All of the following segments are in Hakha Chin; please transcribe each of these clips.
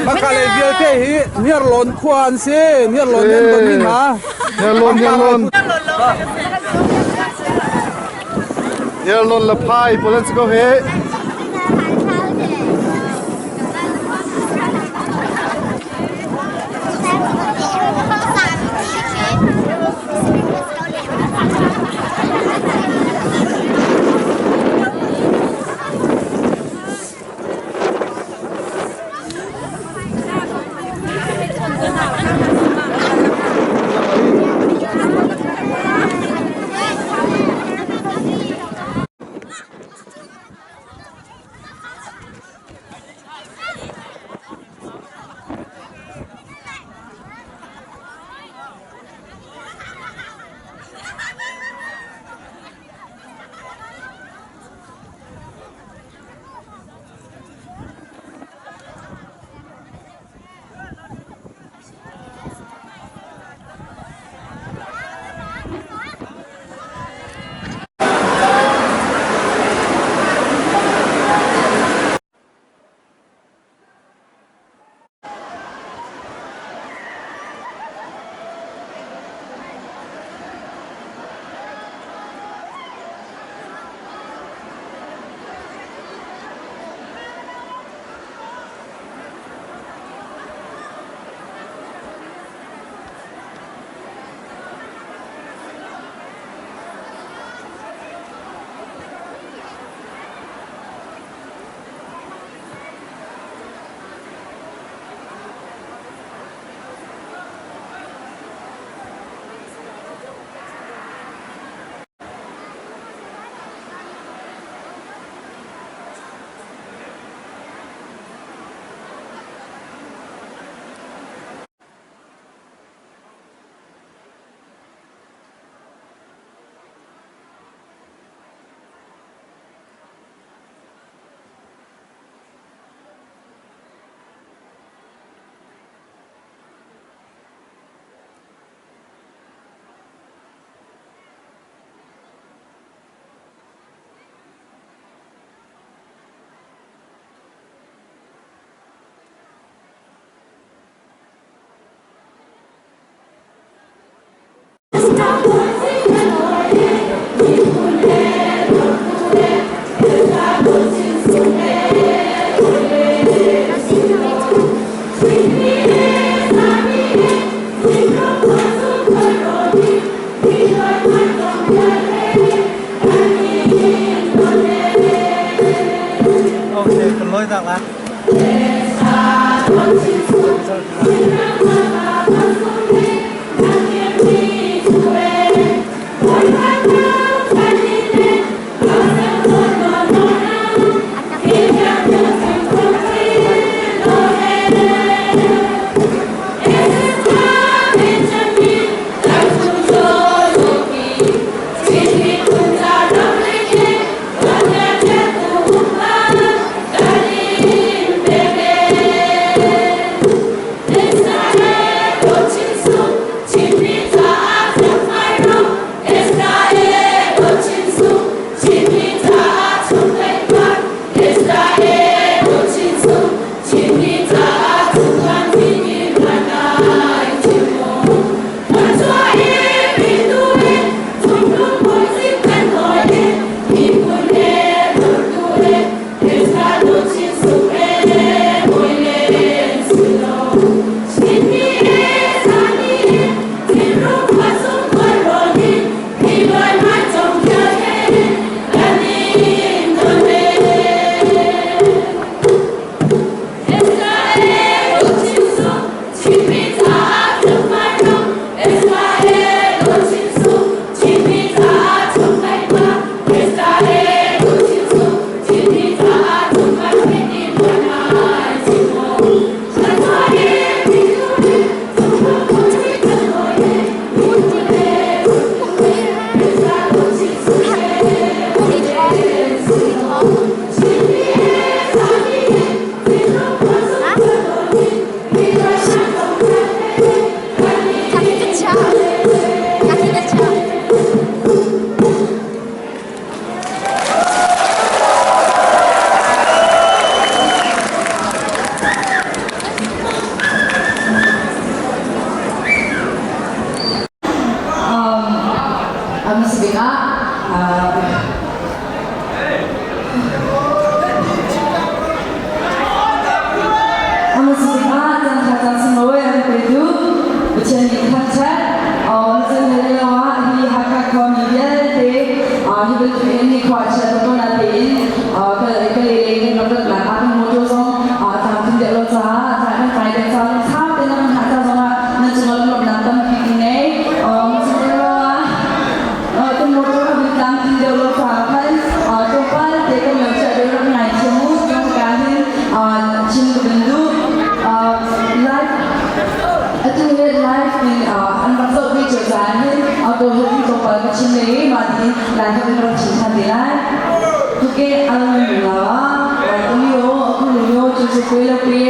Maka le vialte hi Hniarlawn khua an si. Hniarlawn nan ton mi hna. Hniarlawn Hniarlawn. Hniarlawn le phai pawl an si ko hi. Okay, kan loi tak la. thangṭhat. Cun lio ah hi Hakha khuami vialte hi bantuk in nikhua chiat ko na tein ka le lei kan rak ratnak ah kan motor zong tlamtling deuh lo caah kan tlai deuh caah lungsau tein nan hngah ca zongah nan cungah lunglawmhnak tampi ka ngei. Cun lio ah kan motor a vun tlamtling deuh lo caah khan tlawmpal te kan lo chiah deuh rak ngai thiam u. Ka hin chim ka van duh. Live atu hi live in an rak zoh ve cio caah hin auto hi tlawmpal ka chim le i mah tiin lai holh in rak chim ṭhan te lai. Tuke alang la tulio kulio chu chu kwe lo pe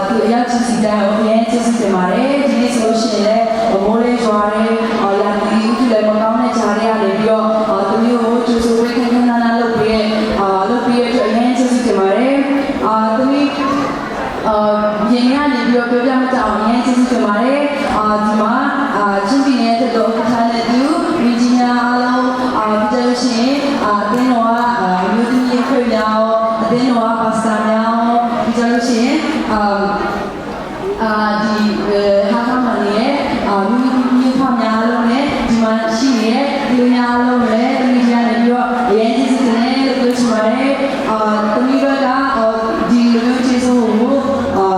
tu ya chu si da o ye chu si te mareဒီနေ့ဆိုလို့ရှိရင်လည်းမိုးလေးရွာတယ်ရာသီဥတုလည်းမကောင်းတဲ့ကြားတွေကနေပြီးတော့သူမျိုးကိုကျူဆိုဝေးခန်းခန်းနာနာလုပ်ပြီးလုပ်ပြီးအတွက်အရင်ကျေးဇူးတင်ပါတယ်အာသူမျိုးအာရင်ကနေပြီးတော့ပြောပြမကြအောင်အရင်ကျေးဇူးတင်ပါတယ်အာဒီမှာအာချင်းပြည်နယ်တက်တော်ဥက္ကဋ္ဌနဲ့သူဝီကြီးများအားလုံးအာပြီးကြလို့ရှိရင်အာအသင်းတော်ကအာမျိုးသမီးခွေများရောအသင်းတော်ကပါစတာများရောပြီးကြလို့ရှိရင်အာအာဒီဟာခမန်ရဲ့အာမိမိမိဖများလုံးနဲ့ဒီမှာရှိနေတဲ့လူများလုံးလည်းတမိကြီးကနေပြီးတော့အရင်ကျေးဇူးတင်တယ်လို့ပြောချင်ပါတယ်အာတမိဘက်ကဒီလိုမျိုးကျေးဇူးကိုအာ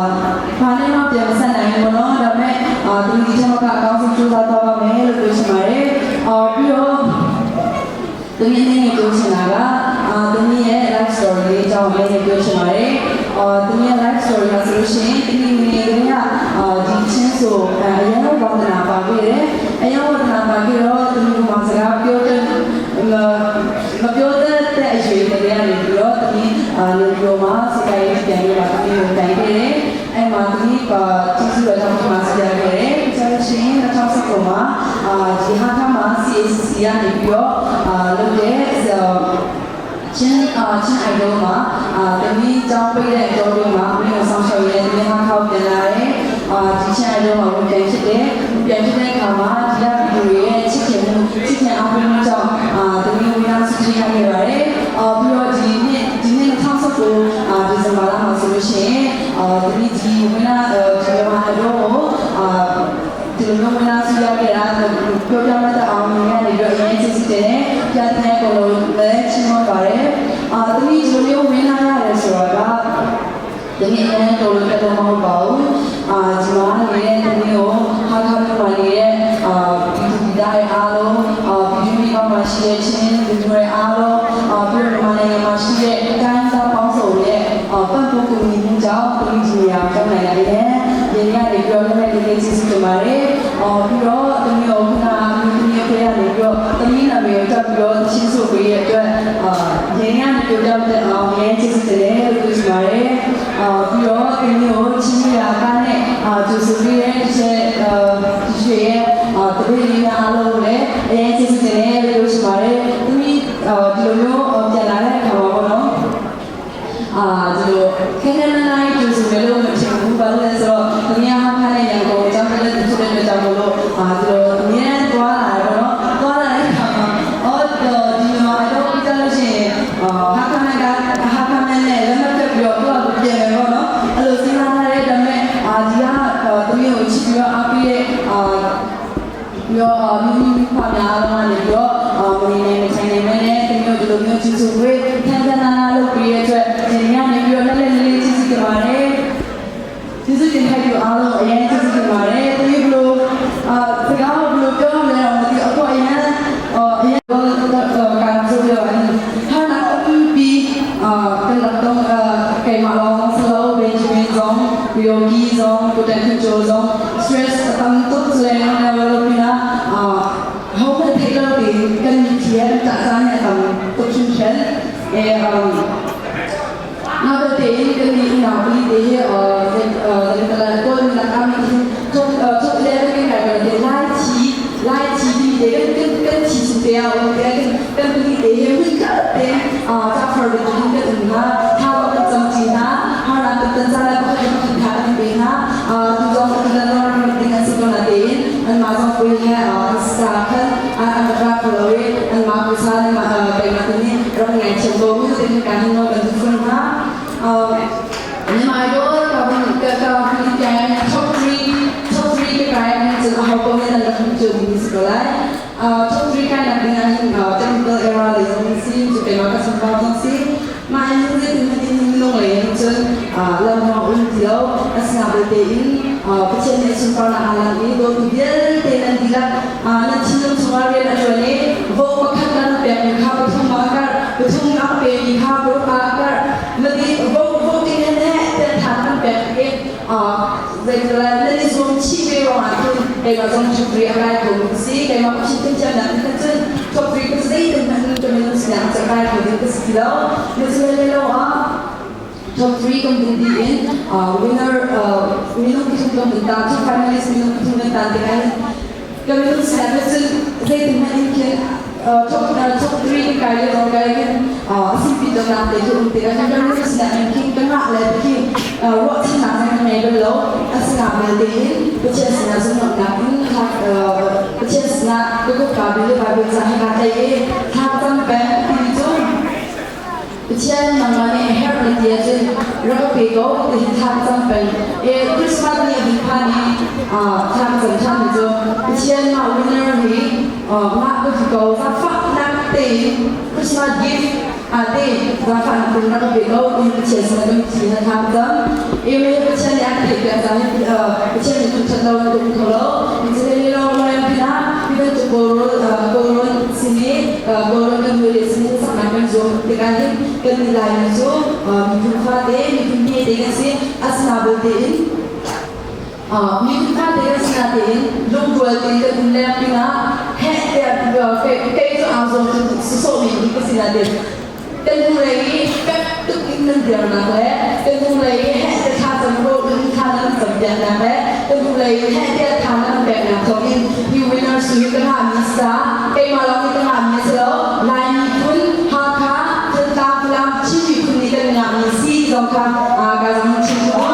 ဘာနဲ့မှပြန်မဆက်နိုင်ဘူးနော်ဒါပေမဲ့အာတမိကြီးချက်ကအကောင်းဆုံးကြိုးစားတော့ပါမယ်လို့ပြောချင်ပါတယ်အာပြီးတော့ တမီးအနေနဲ့ပြောချင်တာကအာတမီးရဲ့ life story လေးအကြောင်းလည်းပြောချင်ပါတယ်။အာတမီးရဲ့ life story မှာဆိုလို့ရှိရင်တမီးငယ်ငယ်ကလေးကအာဒီချင်းဆိုအရင်ကဝါသနာပါခဲ့တယ်။အရင်ဝါသနာပါခဲ့တော့တမီးကမှစကားပြောတဲ့မပြောတဲ့အရွယ်တွေကနေပြီးတော့တမီးအာနေပြီးတော့မှစကားရေးပြန်ရတာတမီးကိုတိုင်ခဲ့တယ်။အဲ့မှာတမီးပါကျေးဇူးတော်ကြောင့်မှဆရာခဲ့တယ်။ကျွန်တော်ရှင်2019မှာအာဒီဟာခါမှာ CACC ကနေပြီးတော့အာလုပ်တဲ့ချင်းအာချင်းအိုင်ဒိုမှာအာတမီးကြောင်းပေးတဲ့အတော်တွေမှာအမေကိုဆောင်ရှောက်ရတဲ့တမီးဟာခောက်ပြန်လာတယ်အာဒီချင်းအိုင်ဒိုမှာဝင်ပြန်ဖြစ်တယ်ပြန်ဖြစ်တဲ့အခါမှာဒီကပြည်သူတွေရဲ့ချစ်ခင်မှုချစ်ခင်အားပေးမှုကြောင့်အာတမီးဝင်ရောက်ဆုချရခဲ့ပါတယ်အာပြီးတော့ဒီနှစ်ဒီနှစ်2019အာဒီဇင်ဘာလမှာဆိုလို့ရှိရင်အာတမီးဒီဝင်လာဒီမှာတော့အာဒီလိုမျိုးဝင်လာဆုရခဲ့တာပြောပြမတတ်အောင်နေရနေပြီးတော့အရင်ချစ်စစ်တယ်ပြတဲ့ကိုလုံးလည်းချီးမွမ်းပါတယ်အာတမီးဒီလိုမျိုးဝင်လာရတယ်ဆိုတော့တမီးအရင်တော်လို့တော့မဟုတ်ပါဘူးအာဒီမှာနေတဲ့တမီးကိုဟာခါမျိုးမှာနေတဲ့အာပြည်သူပြည်သားတွေအားလုံးအာပြည်သူပြည်မှာရှိတဲ့ချင်းလူမျိုးတွေအားလုံးအာပြည်မြန်မာနိုင်ငံမှာရှိတဲ့တိုင်းသားပေါင်းစုံရဲ့အာပတ်ဖို့ကူညီမှုကြောင့်တမီးဒီနေရာရောက်နိုင်တယ်ဒီနေရာတွေပြောနေတဲ့ဒီကျေးဇူးတင်ပါတယ်အော်ပြီးတော့တမီးကိုခုနကမျိုးသမီးခွေကနေပြီးတော့တမီးနာမည်ကိုတက်ပြီးတော့ချင်းဆိုပေးတဲ့အတွက်အာရင်းကနေပြောပြတဲ့အောင်ရဲကျေးဇူးတင်တယ်လို့ပြောချင်ပါတယ်အာပြီးတော့တမီးကိုချင်းရကားနဲ့အာကျူဆိုပေးတဲ့တစ်ချက်အာရွှေရဲ့အာတပည့်လေးများအားလုံးလည်းအရင်ကျေးဇူးတင်တယ်လို့ပြောချင်ပါတယ်တမီးအာဒီလိုမျိုးပြန်လာတဲ့အခါမှာပေါ့နော်အာဒီလိုခဲခဲနနိုင်ကျူဆိုမယ်လို့မဖြစ်ဘူးဘာလို့လဲဆိုတော့တမီးဟာခါနဲ့ရန်ကုန်ကျောင်းတက်တဲ့သူဖြစ်တဲ့ကြောင့်မို့လို့အာဒီလိုအများသွားလာတယ်ပေါ့နော်သွားလာတဲ့အခါမှာအော်ဒီမှာတော့ပြကြလို့ရှိရင်အာဟာခမန်ကဟာခမန်နဲ့လက်မှတ်တက်ပြီးတော့သူ့အပြင်မယ်ပေါ့နော်အဲ့လိုစဉ်းစားထားတဲ့ဒါပေမဲ့အာဒီကတမီးကိုချစ်ပြီးတော့အားပေးတဲ့အာပြီးတော့မိမိမိဖများအားလုံးကနေပြီးတော့အာမနေနေမထိုင်နေမဲနဲ့တမျိုးဒီလိုမျိုးချစ်စုဝေးခန်းခန်းနာနာလုပ်ပြီးတဲ့အတွက်ဒီနေ့ကနေပြီးတော့လက်လက်လေးလေးချစ်စုကြပါတယ်ကျေးဇူးတင်ထိုက်သူအားလုံးအရင်ကျေးဇူးတင်ပါတယ်တမျိုးဘလို့အာစကားဘလို့ပြောမလဲတော့မသိအခုအရင်အော်အရင်တော့ကာဆိုပြောဟာနာပီအာကလတော့ကေမလောဆလောဘင်ဂျမင်ဇုံယောဂီဇုံကိုတန်ချိုဇုံ stress တမ်တုတ်လဲနော်လောပိနာအာဟောက်တဲ့လောတီကန်ချီယန်တာစာနဲ့တမ်တုတ်ချင်းချန်အဲအမ် Nada te kan ni ina bli te he de la ko la kam to to le ke ka ka de lai chi lai chi bi de kan kan kan chi su te a o te kan kan bli te he mun ka te a ta phar de tu ka tin na ha ba ka cham chi na ha na ka tan sa la ko ka ki kha ni be na a tu jong ka na na ni ding an su na te an ma jong ko he a sa khan a an ra ko lo we an ma ko sa ma pe ma ni ram ngai chen bo mu te ka ni no kan tu fun ha မြန်မာရောကဘန်ကကဖီကန် top 3 top 3ကကဲနေစဟောပုံ nan rak hmuh cio ding si ko lai. Top 3 kai nak ding ah hin technical error lei zong si, cu keimah ka chambau zong si. Mah in hin zeitin hmanh in minung lei in cun lamhawng um ti lo. Asina belte in Pathian nih a sunparnak aa lang i dawtu vialte nan dihlak nan thinlung chungah rian a ṭuan i vo pakhat nan pekmi kha pathum ah a karh, pathum a pemi kha paruk ah a karh. Madi vo voting he ne than kan pek i zeitlai nan i zuam chih ve ruangah cun keimah zong top 3 a kai kho mi si. Keimah ka phit thiam nak in cun top 3 ka zeitin hmanh ka minung sinak cu a kai kho ding ka si ti lo. Na le lo ah top 3 kan vun di in winner minung pathum kan vun tan, top finalist minung pathum kan tan tikah kan minung sinak cun zeitin hmanh in khin top top 3 kan kai le zong kai hin simpi donnak te cu um tikah kan minung sinak in khin kan ngah le khi ruahchannak zong kan ngei bal lo. Asina belte in Pathian sinah zumhnak in Pathian sinah ka kut ka bil Bible ca he kaa tlaih i thla cam peng ti cu Pathian nangmah nih herh na ti ahcun rak ka pe ko ti hi thla ka cam peng. E Christmas ni a ding phan i thla ka cam ṭhan mi cu Pathian mah winner hi mah ka ti ko zaangfahnak tein Christmas gift te zaangfahnak tein rak ka pe ko ti Pathian sinah kan thi na thla ka cam. E me Pathian nih a ka theih piak cang hi Pathian nih thangṭhat lo in ka um kho lo. Mi lo lo pinah hi bantuk Kawlrawn sin i Kawlrawn kan hawi le sin saknak kan zuam tikah hin kan nih Laimi cu miphun fate, miphun hmete kan si. Asina belte in miphun fate kan si natein lungrual tein kan um leng pinah heh tiah kei cu aa zuam sawsawh mi hi ka si natein kan hnulei i fek tuk in nan dirnak le kan hnulei i heh te thla cam rawh in thla nan cam piaknak le kan hnulei i heh tiah thla nan peknak thawngin hi winners hi ka ngahmi sa keimah lawng nih ka ngahmi a si lo. Lai miphun, Hakha, Thantlang, Falam, Chin miphun nih kan ngahmi si zong kha ka zong chim duh.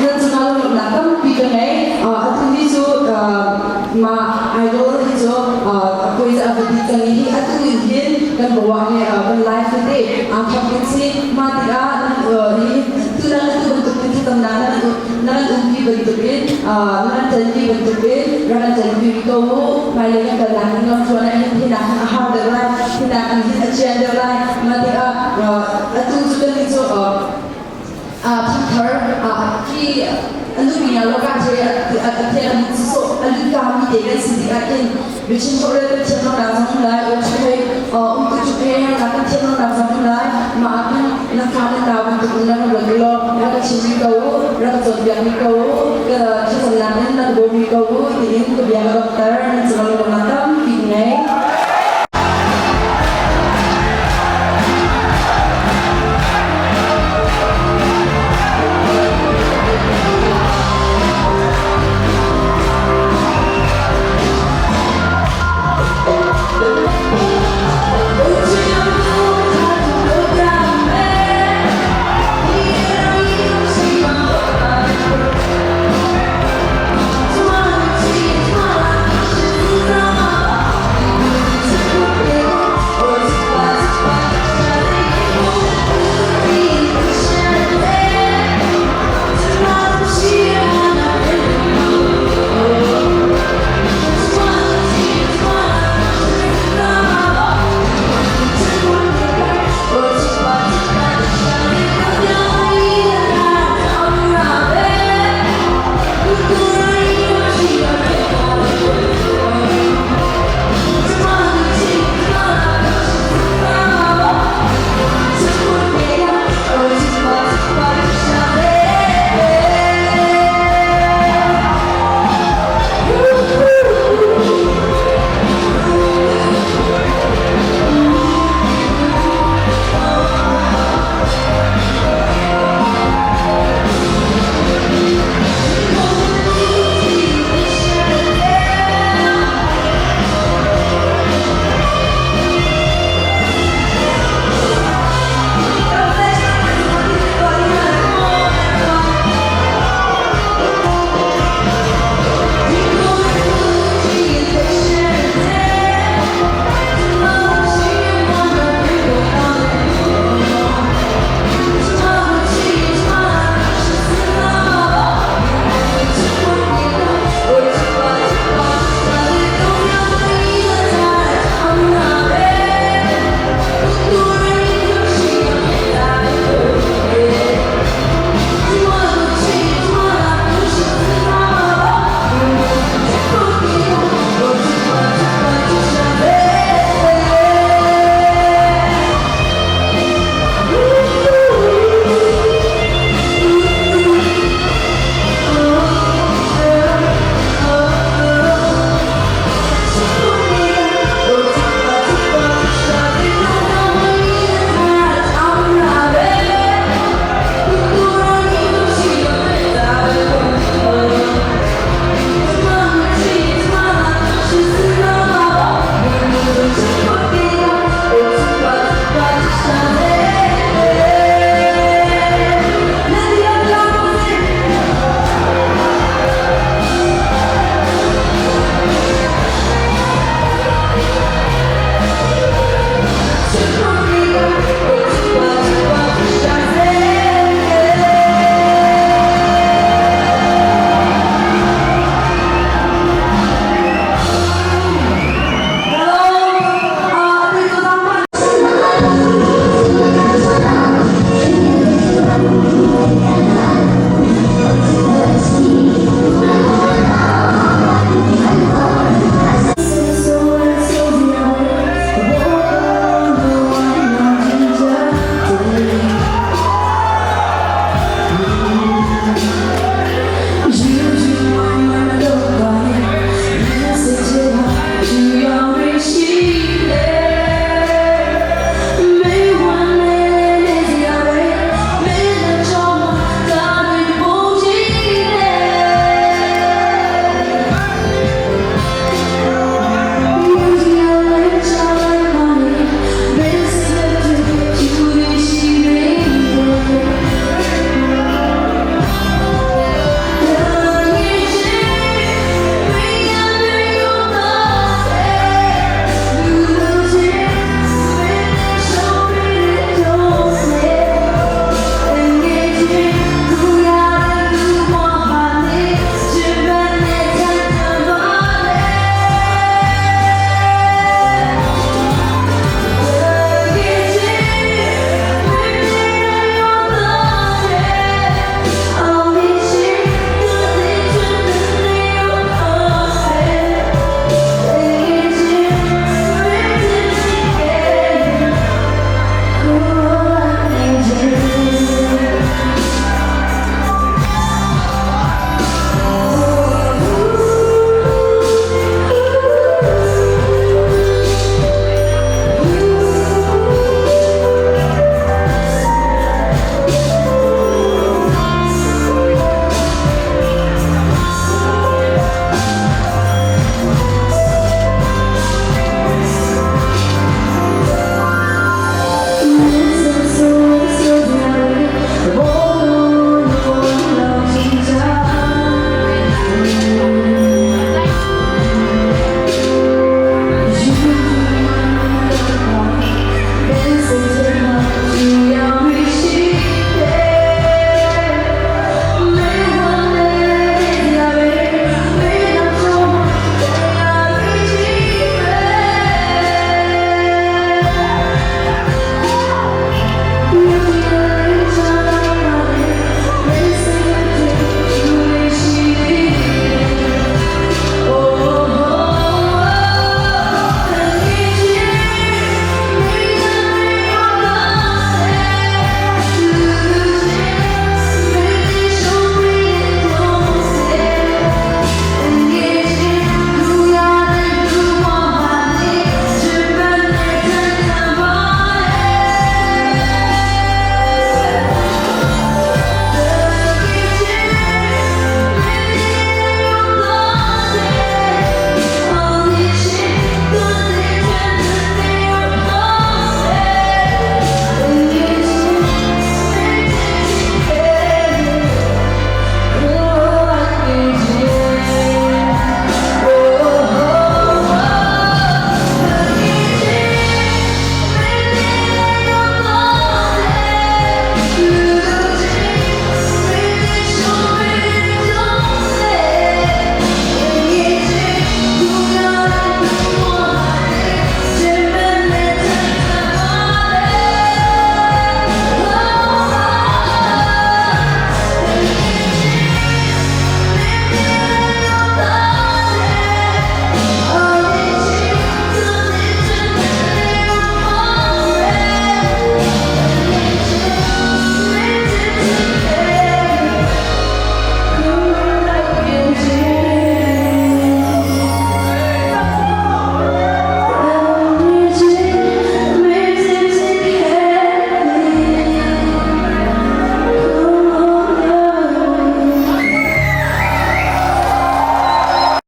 Nan cungah lawmhnak tampi ka ngei. Atu ni cu mah idol hi cu puai a va dih cang i hi atu in hin kan bawa he kan live tete aa thawk ding si. Mah tikah hi tutan atu bantuk in thlacamnak nan kan umpi bantukin nan kan telpi bantukin rak kan telpi rih ko u. Hmailei kan kalnak ding lamthluan ah hin hinak hin a har deuh lai, hinak in hin a cian deuh lai. Mah tikah atu cu kannih cu thangthar khi anu mi lo ka che a the an so alu ka mi te kan si tikah khin bichim ko le kan thiam lo nak zong lai o chu hei um tu chu he na kan thiam lo nak zong lai ma khan na fa na ta bantuk in na rak lo rak chim mi ko rak cawnpiak mi ko ka thlacam nak in na bawm mi ko tiin ka bia ka rak tar nan chu lo.